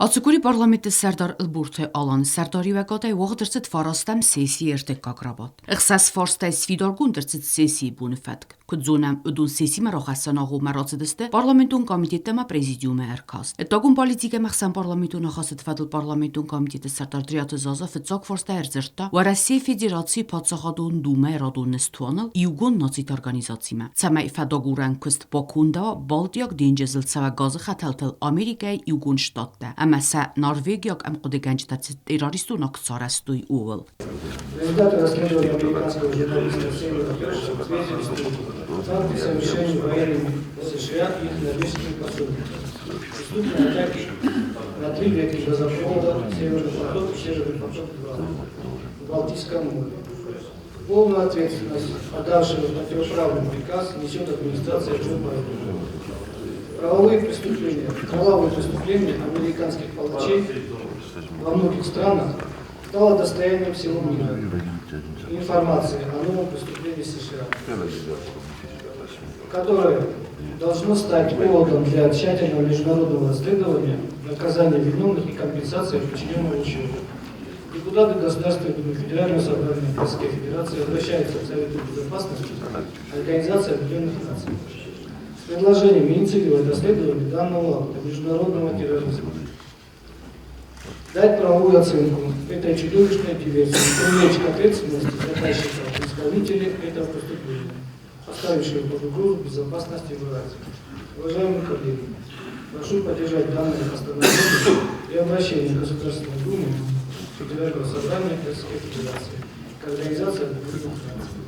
Ацы къуыри Парламенты сӕрдар Ӕлборты Аланы сӕрдариуӕгадӕй уагъд ӕрцыд фарастӕм сессийы ӕртыккаг рабадт. Ӕхсӕз фарстӕй сфидаргонд ӕрцыд сессийы боны фӕтк. Куыд зонӕм, уыдон сессимӕ рахӕссӕн агъоммӕ рацыдысты парламентон комитеттӕ ӕмӕ президиумы ӕркаст. Ӕддагон политикӕ ӕмӕ ӕхсӕнпарламентон ахастыты фӕдыл парламентон комитеты сӕрдар Дриаты Заза фыццаг фарста ӕрдзырдта Уӕрӕсейы Федерацийы Паддзахадон Думӕйы радон ныстуаныл Иугонд Нациты Организацимӕ, цӕмӕй фӕдагурӕн куыст бакондӕуа Балтийаг денджызыл цӕуӕг газы хӕтӕлтыл Америкӕйы Иугонд Штаттӕ ӕмӕ сӕ норвегиаг ӕмхъуыдыгӕнджытӕ цы террористон акт сарӕзтой, ууыл. Результаты расследования американского журналиста Сэмюэла Херша подтвердили, факты совершения военными США и их норвежскими пособниками. Преступные атаки на три ветки газопровода «Северный поток» и «Северный поток-2» в Балтийском море. Полную ответственность отдавшего противоправный приказ несет администрация Джо Байдена. Правовые преступления, кровавые преступления американских палачей во многих странах стало достоянием всего мира. Информация о новом преступлении США, которое должно стать поводом для тщательного международного расследования, наказания виновных и компенсации причиненного ущерба. Депутаты Государственной Думы Федерального собрания Российской Федерации обращаются к Совету Безопасности Организации Объединенных Наций с предложением инициировать расследование данного акта международного терроризма, дать правовую оценку этой чудовищной диверсии, привлечь к ответственности заказчиков и исполнителей этого преступления, поставившего под угрозу безопасность Евразии. Уважаемые коллеги, прошу поддержать данное постановление и обращение Государственной Думы Федерального собрания Российской Федерации к Организации Объединенных Наций.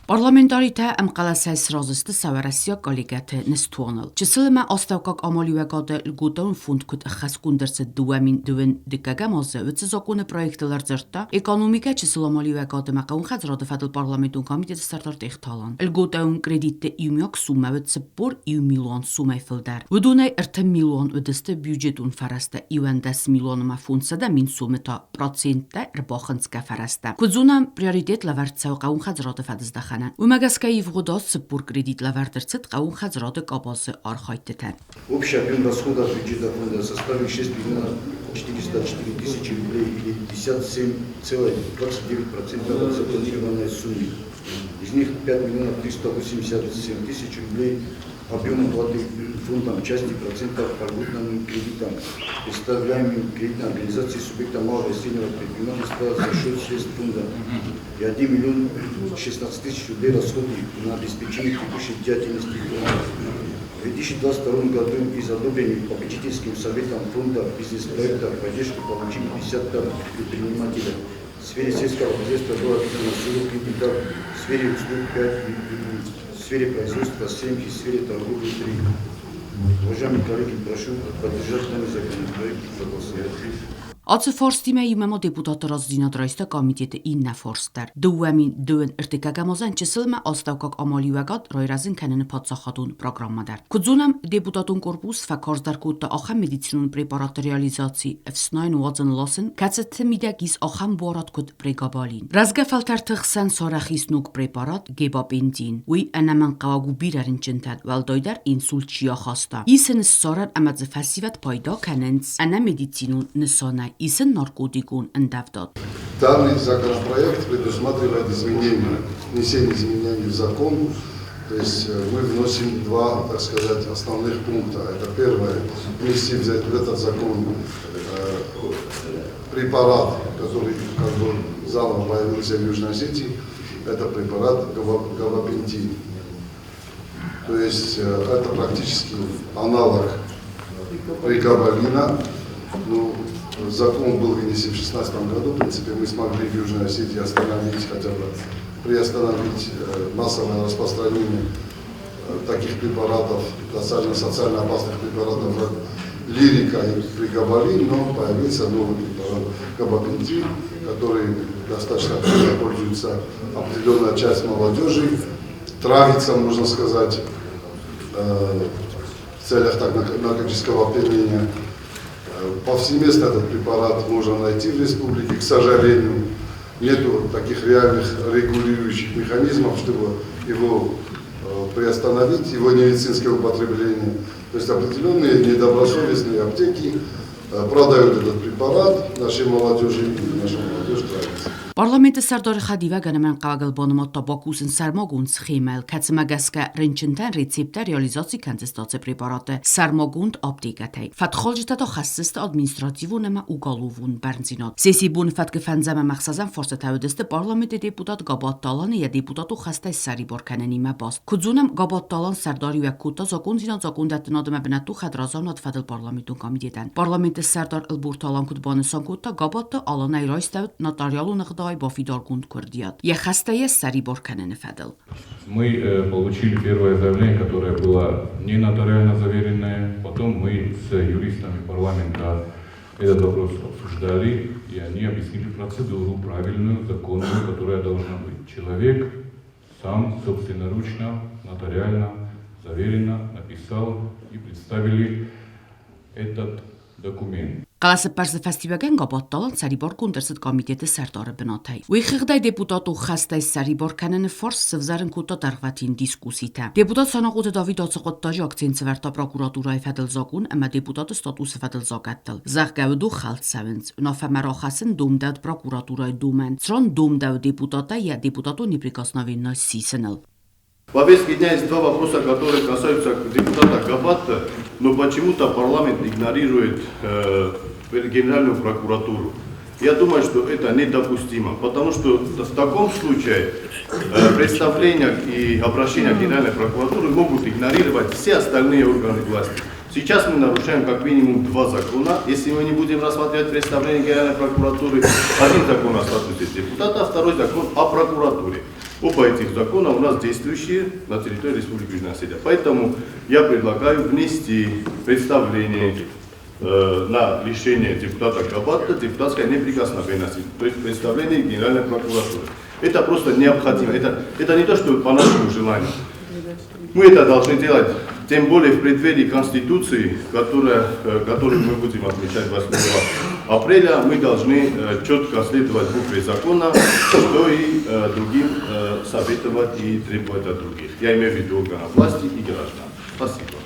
Парламентаритӕ ӕмхъӕлӕсӕй сразы сты сӕуӕрӕсейаг коллегӕты ныстуаныл. Чысыл ӕмӕ астӕуккаг амалиуӕгады льготон фонд куыд ӕххӕстгонд ӕрцыд 2022 азы, уыцы законы проектыл ӕрдзырдта экономикӕ чысыл амалиуӕгады ӕмӕ хъӕууонхӕдзарады фӕдыл парламентон комитеты сӕрдар Тъехталан. Льготӕон кредитты иумиаг суммӕ уыд 41 милуан суммӕй фылдӕр. Уыдонӕй 3 милуан уыдысты бюджетон фӕрӕзтӕ, 11 милуан ӕмӕ 500 000 сомы та проценттӕ ӕрбахынцгӕ фӕрӕзтӕ. Куыд зонӕм, приоритет лӕвӕрд цӕуы хъӕууонхӕдзарады фӕдыздӕхӕнӕн. Уымӕ гӕсгӕ ивгъуыд аз 40 кредит лӕвӕрд ӕрцыд хъӕууонхӕдзарады къабазы архайдтытӕн. Общий объем расходов бюджета фонда составил 6 миллионов 404 тысячи рублей или 57,29% от запланированной суммы. Из них 5 миллионов 387 тысяч рублей объем уплаты фондом части процентов по льготным кредитам, представляемым кредитной организацией субъекта малого и среднего предпринимательства за счет средств фонда, и 1 миллион 16 тысяч рублей расходы на обеспечение текущей деятельности фонда. В 2022 году из одобренных попечительским советом фонда бизнес-проекта поддержку получили 55 предпринимателя. В сфере сельского хозяйства было выдано 40 кредитов, в сфере услуг 5, в сфере производства 7 и в сфере торговли 3. Уважаемые коллеги, прошу поддержать данный законопроект и проголосовать. Ацы фарстимӕ иумӕ ма депутатты разыдзинад райста комитеты иннӕ фарст дӕр. 2021 азӕн чысыл ӕмӕ астӕуккаг амалиуӕгад райрӕзын кӕныны паддзахадон программӕ дӕр. Куыд зонӕм, депутатон корпус фӕкарздӕр кодта ахӕм медицинон препаратты реализаци, ӕфснайын уадзын ласын, кӕцыты мидӕг ис ахӕм буарад, куыд прегабалин. Рӕзгӕ фӕлтӕрты хсӕн сарӕх ис ног препарат гебапентин. Уый ӕнӕмӕнгхъӕуӕг у бирӕ рынчынтӕн, уӕлдайдӕр инсульт чи ахаста. Ис ын ссарӕн ӕмӕ дзы фӕсивӕд пайда кӕнынц ӕнӕмедицинон нысанӕй, исын наркотикон ӕндӕвдад. Данный законопроект предусматривает изменения, внесение изменений в закон. То есть мы вносим два, так сказать, основных пункта. Это первое, внести в этот закон препарат, который как бы заново появился в Южной Осетии, это препарат габапентин. То есть это практически аналог прегабалина. Ну, закон был вынесен в 2016 году. В принципе, мы смогли в Южной Осетии остановить, хотя бы приостановить массовое распространение таких препаратов, достаточно социально опасных препаратов, как лирика и прегабалин, но появился новый препарат габапентин, который достаточно активно пользуется определенная часть молодежи, травится, можно сказать, в целях так наркотического опьянения. Повсеместно этот препарат можно найти в республике, к сожалению, нету таких реальных регулирующих механизмов, чтобы его приостановить, его медицинское употребление. То есть определенные недобросовестные аптеки Продают этот препарат нашей молодежи, и наша молодежь травится. Парламенты сӕрдары хӕдивӕг ӕнӕмӕнгхъӕуӕгыл банымадта бакусын сӕрмагонд схемӕйыл, кӕцымӕ гӕсгӕ рынчынтӕн рецепттӕ реализаци кӕндзысты ацы препараты сӕрмагонд аптекӕтӕй. Фӕткхалджытӕ та хӕсдзысты административон ӕмӕ уголовон бӕрндзинад. Сессийы боны фӕткы фӕндзӕм ӕмӕ ӕхсӕзӕм фарстатӕ уыдысты парламенты депутат Габатты Аланы йӕ депутатон хӕстӕй ссӕрибар кӕнынимӕ баст. Куыд зонӕм, Габатты Алан сӕрдариуӕг кодта закондзинад закондӕттынад ӕмӕ бынӕттон хӕдразамынады фӕдыл парламентон комитетӕн. Парламенты сӕрдар Ӕлборты Алан куыд банысан кодта, Габатты Аланӕй райстӕуыд нотариалон ӕгъдауӕй бафидаргонд куырдиат йӕ хӕстӕ йӕ ссӕрибар кӕныны фӕдыл. Мы получили первое заявление, которое было не нотариально заверенное. Потом мы с юристами парламента этот вопрос обсуждали, и они объяснили процедуру правильную, законную, которая должна быть. Человек сам собственноручно, нотариально, заверенно написал и представили этот документ. Хъӕлӕсӕппӕрсты фӕстиуӕгӕн Габатты Алан сӕрибаргонд ӕрцыд комитеты сӕрдары бынатӕй. Уый хыгъдӕй депутат у хӕстӕй ссӕрибар кӕныны фарс сывзӕрын кодта дӕргъвӕтин дискусситӕ. Депутат Санахъоты Давид ацы хъуыддаджы акцент сӕвӕрдта прокуратурӕйы фӕдыл закъон ӕмӕ депутаты статусы фӕдыл закъӕттыл, зӕгъгӕ, уыдон хӕлд цӕуынц. Уынаффӕмӕ рахӕцын домдӕуыд прокуратурӕйы домӕн, цыран домдӕуы депутаттӕ йӕ депутатон неприкосновенность сисыныл. Повестке дня есть два вопроса, которые касаются депутата Габатта, но почему-то парламент игнорирует Генеральную прокуратуру. Я думаю, что это недопустимо, потому что в таком случае представления и обращения Генеральной прокуратуры могут игнорировать все остальные органы власти. Сейчас мы нарушаем как минимум два закона. Если мы не будем рассматривать представление Генеральной прокуратуры, один закон о статусе депутата, а второй закон о прокуратуре. Оба этих закона у нас действующие на территории Республики Южная Осетия. Поэтому я предлагаю внести представление на лишение депутата Габатта депутатской неприкосновенности, то есть представление Генеральной прокуратуры. Это просто необходимо. Это не то, что по нашему желанию. Мы это должны делать, тем более в преддверии Конституции, которую мы будем отмечать 8 апреля, мы должны четко следовать букве закона, что и другим советовать и требовать от других. Я имею в виду органов власти и граждан. Спасибо.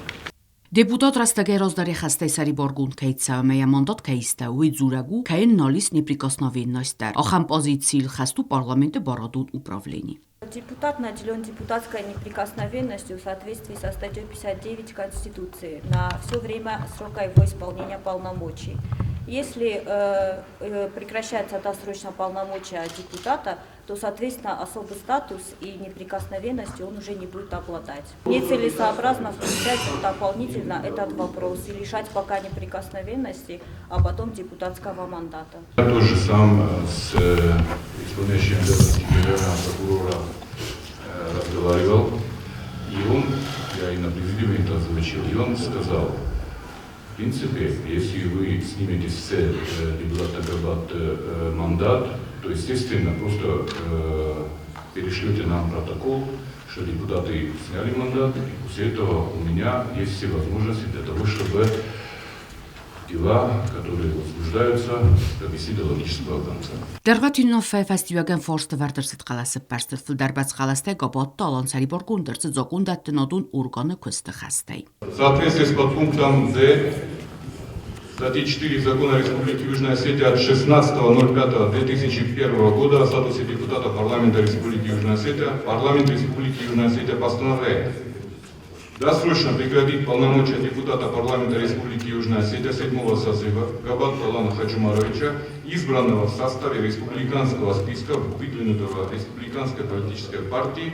Депутат рӕстӕгӕй раздӕр йӕ хӕстӕй сӕрибаргонд кӕй цӕуы ӕмӕ йӕ мандат кӕй иста, уый дзурӕг у, кӕй йын нал ис неприкосновенность дӕр. Ахӕм позицийыл хӕст у парламенты барадон управлени. Депутат наделен депутатской неприкосновенностью в соответствии со статьей 59 Конституции на все время срока его исполнения полномочий. Если прекращается досрочно полномочия депутата, то, соответственно, особый статус и неприкосновенностью он уже не будет обладать. Нецелесообразно включать дополнительно этот вопрос и лишать пока неприкосновенности, а потом депутатского мандата. Я тоже сам с исполняющим обязанности генерального прокурора разговаривал, и он, я и на президиуме это озвучил, и он сказал, в принципе, если вы снимете с депутата Габатта мандат, то, естественно, просто перешлете нам протокол, что депутаты сняли мандат, и после этого у меня есть все возможности для того, чтобы дела, которые возбуждаются, довести до логического конца. Дӕргъвӕтин уынаффӕйы фӕстиуӕгӕн фарст ӕвӕрд ӕрцыд хъӕлӕсӕппӕрсты фылдӕрбӕрц хъӕлӕстӕй Габатты Алан сӕрибаргонд ӕрцыд закондӕттынадон органы куысты хӕстӕй. В соответствии с подпунктом Д статьи 4 Закона Республики Южная Осетия от 16.05.2001 года о статусе депутата парламента Республики Южная Осетия, парламент Республики Южная Осетия постановляет досрочно прекратить полномочия депутата парламента Республики Южная Осетия 7 созыва Габатта Алана Хаджумаровича, избранного в составе республиканского списка выдвинутого Республиканской политической партии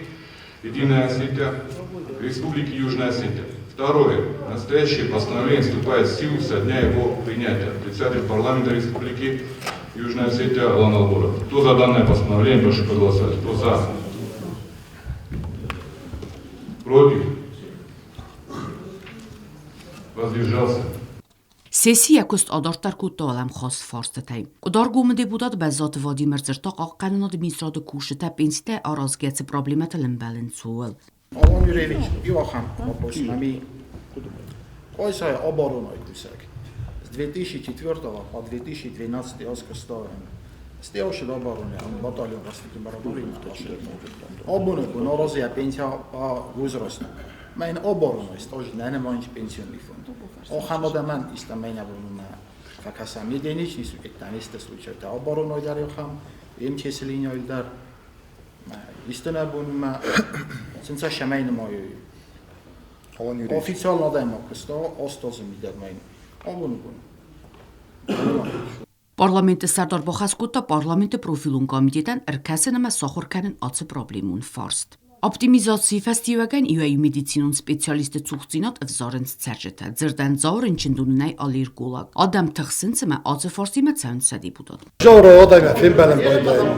«Единая Осетия» Республики Южная Осетия. Второе. Настоящее постановление вступает в силу со дня его принятия. Председатель парламента Республики Южная Осетия Алан Алборов. Кто за данное постановление, прошу проголосовать. Кто за? Против? Воздержался? Сессийы куыст адарддӕр кодта уӕлӕмхас фарстытӕй. Къуыдаргомы депутат Бӕззаты Владимир дзырдта хъахъхъӕнынады министрады кусджытӕ пенситӕ аразгӕ цы проблемӕтыл ӕмбӕлынц, ууыл. Алан Юрьевич, иу ахӕм вопрос мӕм и. Къуайсайы оборонайы кусӕг с 2004 по 2012 аз куыста Стеоши обороны, батальон развития обороны. Абоны куы наразы пенсия по возрасту. Мӕн оборонайы стаж нӕ нымайынц пенсионный фонд. Ахӕм адӕмӕн истӕмӕй нӕ бон у нӕ. Факасам единичный это случай. Обороной дар йохам, МЧС линией дар. Истина бун сенса шамайн мой. Официально дай макуста, остозым идет майн. Обун бун. Парламенты сардар бохаскута парламенты профилун комитетан РКСНМ сохорканен ацы проблемун фарст. Оптимизации фестиваген ИУ медицинун специалисты цухцинат взоренц цержета. Дзырден заурын чиндуннай аллерголог. Адам тхсынцма ацы фарсима цаунца депутат. Жоро одайма фембален бойдайма.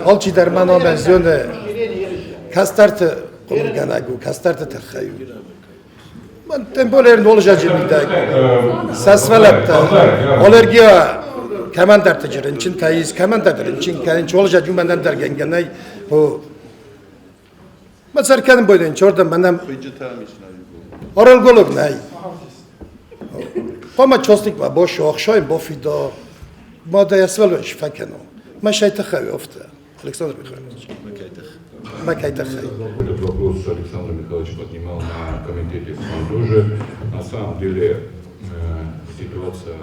Алчи дармана бензионе кастарты قمرگانагу кастарты тахаю. Ман тем более нолжаджи мидаг. Сасвалапта аллергия командар тажирин чин таиз командар чин кан чолжа жумандан даргенгенай о Масар кан бойден чордан манам Оралголог най. Пома чостик ма бош охшойм бофидо ма да ясвал шфакено. Ма шайтахави офта. Александр Михайлович. Этот вопрос Александр Михайлович поднимал на комитете сам тоже. На самом деле ситуация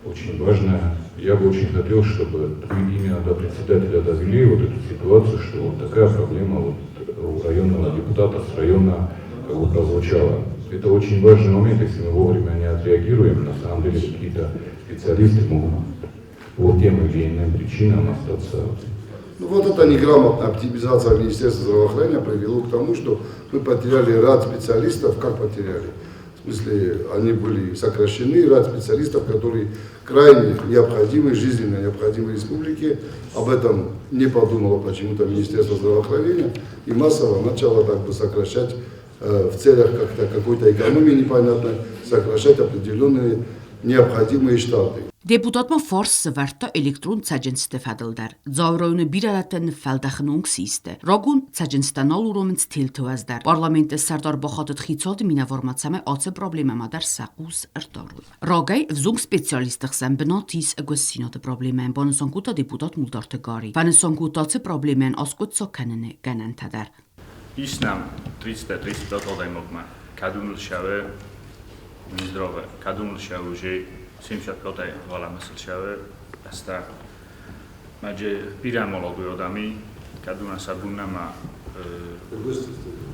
очень важная. Я бы очень хотел, чтобы вы именно до председателя довели вот эту ситуацию, что вот такая проблема вот у районного депутата с района как бы прозвучала. Это очень важный момент, если мы вовремя не отреагируем, на самом деле какие-то специалисты могут по тем или иным причинам остаться. Ну вот эта неграмотная оптимизация Министерства здравоохранения привела к тому, что мы потеряли ряд специалистов, как потеряли? В смысле, они были сокращены, ряд специалистов, которые крайне необходимы, жизненно необходимы республике. Об этом не подумало почему-то Министерство здравоохранения и массово начало так бы сокращать в целях как-то какой-то экономии непонятной, сокращать определенные необходимые штаты. Депутатма фарс сывӕрдта электрон цӕджындзты фӕдыл дӕр. Дзауы районы бирӕ рӕтты ныффӕлдӕхыны онг систы. Рагон цӕджындзтӕ нал уромынц телты уӕз дӕр. Парламенты сӕрдар бахатыд хицауады минӕвармӕ, цӕмӕй ацы проблемӕмӕ дӕр сӕ хъус ӕрдарой. Рагӕй ӕвзонг специалистты хсӕн бынат ис ӕгуыстдзинады проблемӕйӕн, банысан кодта депутат Мулдарты Гарри. Фӕнысан кодта ацы проблемӕйӕн аскъуыддзаг кӕныны гӕнӕнтӕ дӕр. Ис нӕм 335 адӕймагмӕ, кӕдоныл сӕвы Минздравы, кӕдоныл сӕвы уже 75 ғаламасыл шаве аста маджи бира молодой одами кадуна сабунама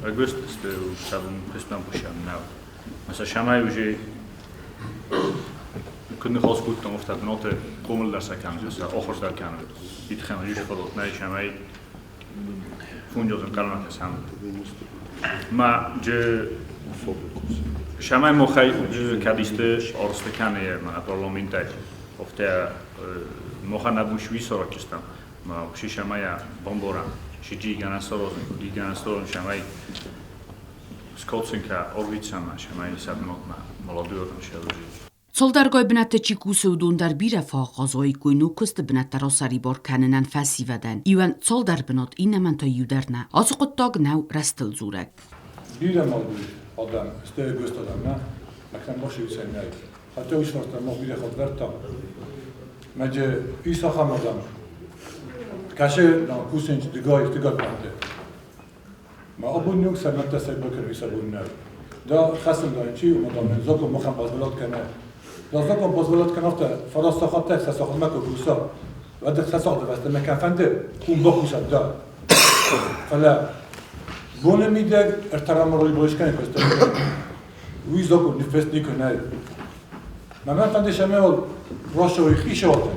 агустисте сабун христан пушам нав маса шамай уже күнне хос гуттам офтад ноте қумлдар сакам аса охордар кан итхам жуш фодот най шамай фунҷозен қалмакасам ма же Шамай мохай кадисте орстекане ма парламентай офте моха набушви сорокистам ма шишамая бомбора шиджи ганасорозен гиганасорон шамай скотсенка орвицама шамай сабмокма молодуорн шелужи. Цолдаргой бынӕтты чи кусы, уыдон дӕр бирӕ фӕахъаз уаиккой ног куысты бынӕттӕ расӕрибар кӕнынӕн фӕсивӕдӕн. Иуӕн цалдӕр бынат, иннӕмӕн та иу дӕр нӕ. Ацы хъуыддаг нӕу рӕстыл дзурӕг. Бирӕ молодой адам, стегост адам, на, макнам боши усенай. Хата ушварта мох бирӕ хатверта. Маджи исахам адам. Каше на кусенч дигай дигай панте. ما أبو نيوك سمعت سيبكر يسبون دا خصم دارين ومدام زاكم مخم بازبلات كنا دا زاكم بازبلات كنا افتا فراس ساخت ساخت مكو كوسا ودك ساخت بس ما كان فند كون بخوسا دا فلا بونه ميدك ارترام روي بوش كان كوست وي زاكم نفس نيكو ناي ما من فند شمال راشو يخيش وطن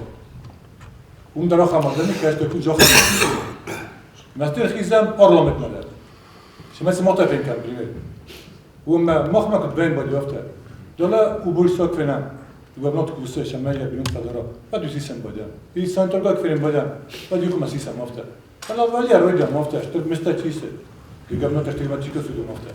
اون در خمادني كاش تكون جاخ مستر خيزام بارلمنت مدد شما مota فين primeiro. Uma مخ كنت بين بدي وقتها دولا وبورسا كفينا وبنات كوسا شمالية بيون فدرا بدو سيسم بدا إي سانترغا كفين بدا بدو يكون سيسم مفتا فلا ولي رويدا مفتا شتر مستا تشيسه ديگم نتا شتر ما تشيكو سودو مفتا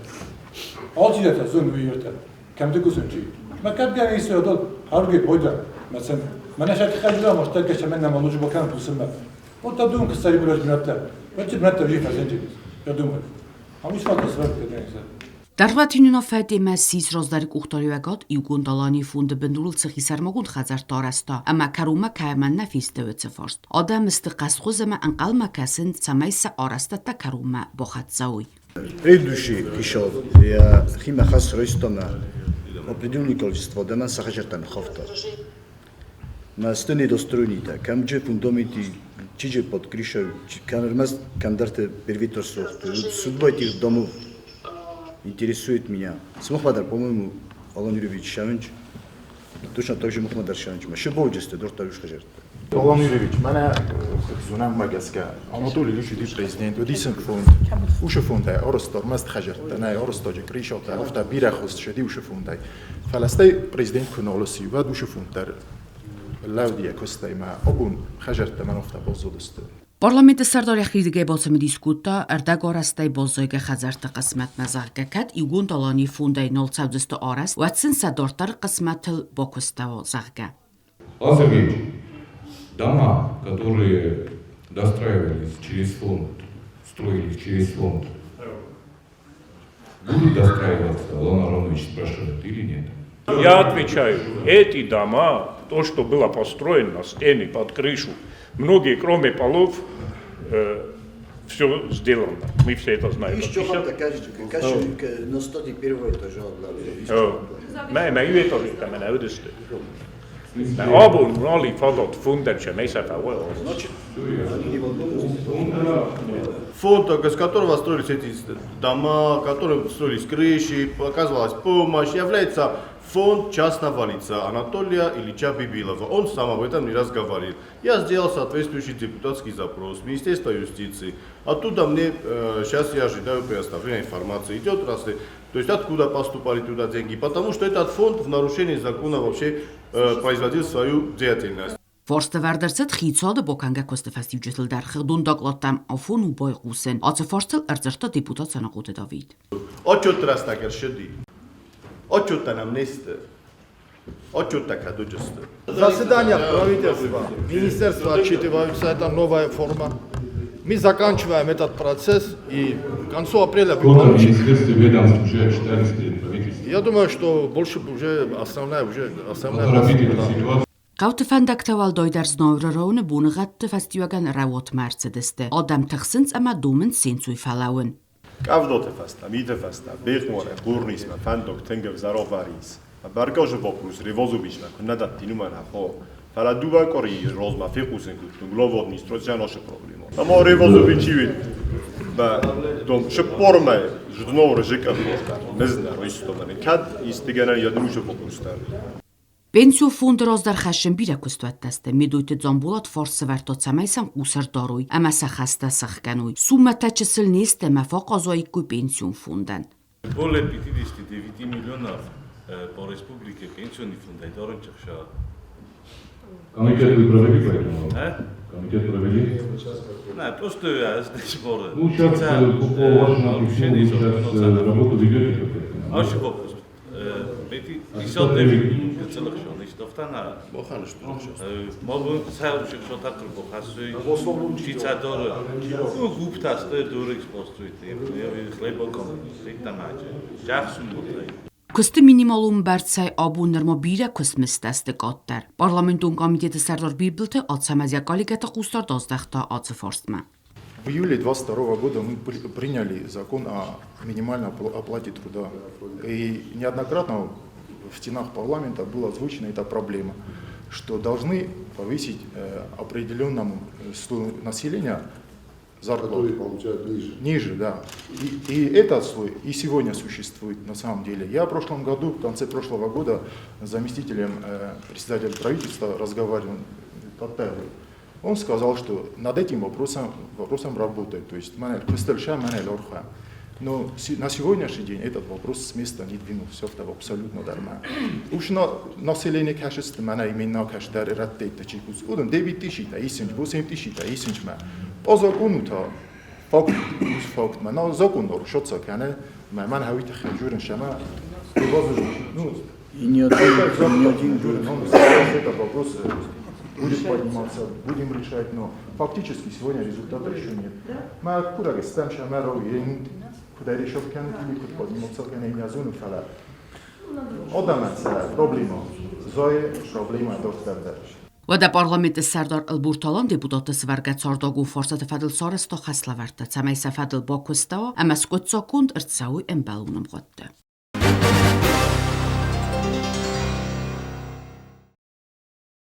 آلچی دتا زون ويرتا كم تكوسن چی ما كاب كان يسوي دول هرگي بودا مثلا ما نشات خجلا مشتركة شمالنا مالوج بكان كوسما وتدوم كسري بلاش بنتا بنت بنتا بيجي فزنجي يدوم همش فاضي سبب كده Дӕргъвӕтин уынаффӕтимӕ ссис раздӕры къухдариуӕгад иугонд Аланийы фонды бындурыл цы хисӕрмагонд хӕдзӕрттӕ арӕзта ӕмӕ кӕронмӕ кӕмӕн нӕ фесты уыцы фарст. Адӕм сты къӕсхуыз ӕмӕ ӕнхъӕлмӕ кӕсынц, цӕмӕй сӕ арӕзтӕдтӕ кӕронмӕ бахӕццӕ уой. Предыдущий пришел, я хима хас ростона Определенное количество адӕмӕн сӕ хӕдзӕрттӕ ныххафта. Мӕ сты недостроенитӕ, кӕм же фундаменты чиже под крышей, кӕм ӕрмӕст кӕмдӕрты первитор сохты. Судьба этих домов интересует меня. Сымахмӕ дӕр, по-моему, Алан Юрьевич Шавенч, точно так же махмӕ дӕр Шавенчмӕ. Шибовджесты дорта уш хӕдзӕрттӕ. Алан Юрьевич, мӕнӕ зонӕм гӕсгӕ, Анатолий Ильич уыди президент, уыди сын фонд. Уыцы фондӕй арӕзта ӕрмӕст хӕдзӕрттӕ, нӕ арӕзта крышатӕ, афтӕ бирӕ хуыз ссыди уыцы фондӕй. Фӕлӕ стӕй президент куы нал сси, уӕд уыцы фонд дӕр лӕуди йӕ куыстӕй ӕмӕ абон хӕдзӕрттӕ мӕн афтӕ баззадысты. Парламенты сӕрдар йӕхирдыгӕй бацымыдис кодта, ӕрдӕгарӕзтӕй баззайгӕ хӕдзӕртты хъысмӕтмӕ, зӕгъгӕ, кӕд Иугонд Аланийы фондӕй нал цӕудзысты арӕзт, уӕд сын сӕ дарддӕры хъысмӕтыл бакуыстӕуа, зӕгъгӕ. Алан Сергеевич, дома, которые достраивались через фонд, строились через фонд, будут достраиваться, Алан Аронович спрашивает, или нет? Я отвечаю, эти дома, то, что было построено, стены под крышу, многие, кроме полов, все сделано. Мы все это знаем. Еще на 101 этажа. Mä yötorjunta ödöstö. Abun rali fadot funderche Фонд, с которого строились эти дома, которые строились крыши, оказывалась помощь, является фонд частного лица Анатолия Ильича Бибилова. Он сам об этом не раз говорил. Я сделал соответствующий депутатский запрос в Министерство юстиции. Оттуда мне, сейчас я ожидаю предоставления информации. Идет раз, то есть откуда поступали туда деньги? Потому что этот фонд в нарушении закона вообще производил свою деятельность. Фарсты вӕрд ӕрцыд хицауады бакӕнгӕ куысты фӕстиуджытыл дӕр хыгъдон докладтӕм афон у байхъусын. Ацы фарстыл ӕрдзырдта депутат Санахъоты Давид. Отчет растагершеди. Отчет нам несты. Отчет так. Заседания правительства, министерства отчитываются, это новая форма. Мы заканчиваем этот процесс и к концу апреля вы получите. Я думаю, что больше уже основная уже основная. Хъӕуты фӕндӕгтӕ уӕлдайдӕр Знауыры районы боныгъӕдты фӕстиуӕгӕн рӕуатмӕ ӕрцыдысты. Адӕм тыхсынц ӕмӕ домынц се нцой фӕлӕууын. Къӕвдаты фӕстӕ, миты фӕстӕ, Бехъмары, Хъорнисмӕ фӕндаг тынг ӕвзӕр авӕрынц. Бӕргӕ вопрос Ревозовичмӕ куы нӕ дӕттин, уымӕн ӕхо. Фӕлӕ дыууӕ къуырийы размӕ фехъусын кодтон глава администрацийӕн ацы проблемӕ. Ӕмӕ Ревозовичи дом цыппормӕ зыдноры зыкъӕфтӕ нызна райстомӕн кӕд исты гӕнӕн йӕ дружы вопрос дӕр. Пенсион фонды раздӕр хӕссын бирӕ куыстуӕттӕ сты. Медойты Дзамболат фарс сӕвӕрдта, цӕмӕй сӕм хъус ӕрдарой ӕмӕ сӕ хӕстӕ сӕхгӕной. Суммӕтӕ чысыл не сты ӕмӕ фӕхъазуаиккой пенсион фондӕн. Более 59 миллионов по республике пенсионный фонд айдарынчыхша. Комитет вы провели по этому? А? Комитет провели? Не, просто я здесь был. Ну, сейчас по вашему объяснению, сейчас работу ведете как-то? Аш вопрос. მეტი 59 გწლხშონ ისტოფთან არა. მოხანიშ მობ საერთოდ შოტაკრბო ხასვი ჩიცადორ ну გუფთასტე დურიქს построить хлебоком რიტამაჯ ჯახსუმბოთაი. Куысты минималон бӕрцӕй абон нырма бирӕ куыстмыздтӕ сты къаддӕр. Парламентон комитеты сӕрдар Бибылты Ацӕмӕз йӕ коллегӕты хъусдард аздӕхта ацы фарстмӕ. В июле 2022 года мы приняли закон о минимальной оплате труда. И неоднократно в стенах парламента была озвучена эта проблема, что должны повысить определенному слою населения зарплату. Которые получают ниже. Ниже, да. И этот слой и сегодня существует на самом деле. Я в прошлом году, в конце прошлого года, с заместителем председателя правительства разговаривал, Таттаевым. Он сказал, что над этим вопросом работает. То есть, но на сегодняшний день этот вопрос с места не двинулся, это абсолютно нормально. Уж на население качество, мана именно качество, ратте, 9 тысяч, 8 тысяч, по закону то факт, факт, мана закон нарушаться, кане, ман хавит хажурен шама, ну, и не один год. Этот вопрос будет подниматься, будем решать, но фактически сегодня результата еще нет. Мы куда гостям шамаров куда решил кем или куда подниматься, кем не зону фала. Одамат проблема, зое проблема доктор. Уӕдӕ парламенты сӕрдар Ӕлборты Алан депутатты сӕвӕргӕ цардагон фарстаты фӕдыл сарӕзта хӕслӕвӕрдтӕ, цӕмӕй сӕ фӕдыл бакуыстӕуа ӕмӕ скъуыддзаггонд ӕрцӕуой ӕмбӕлон ӕмгъуыдты.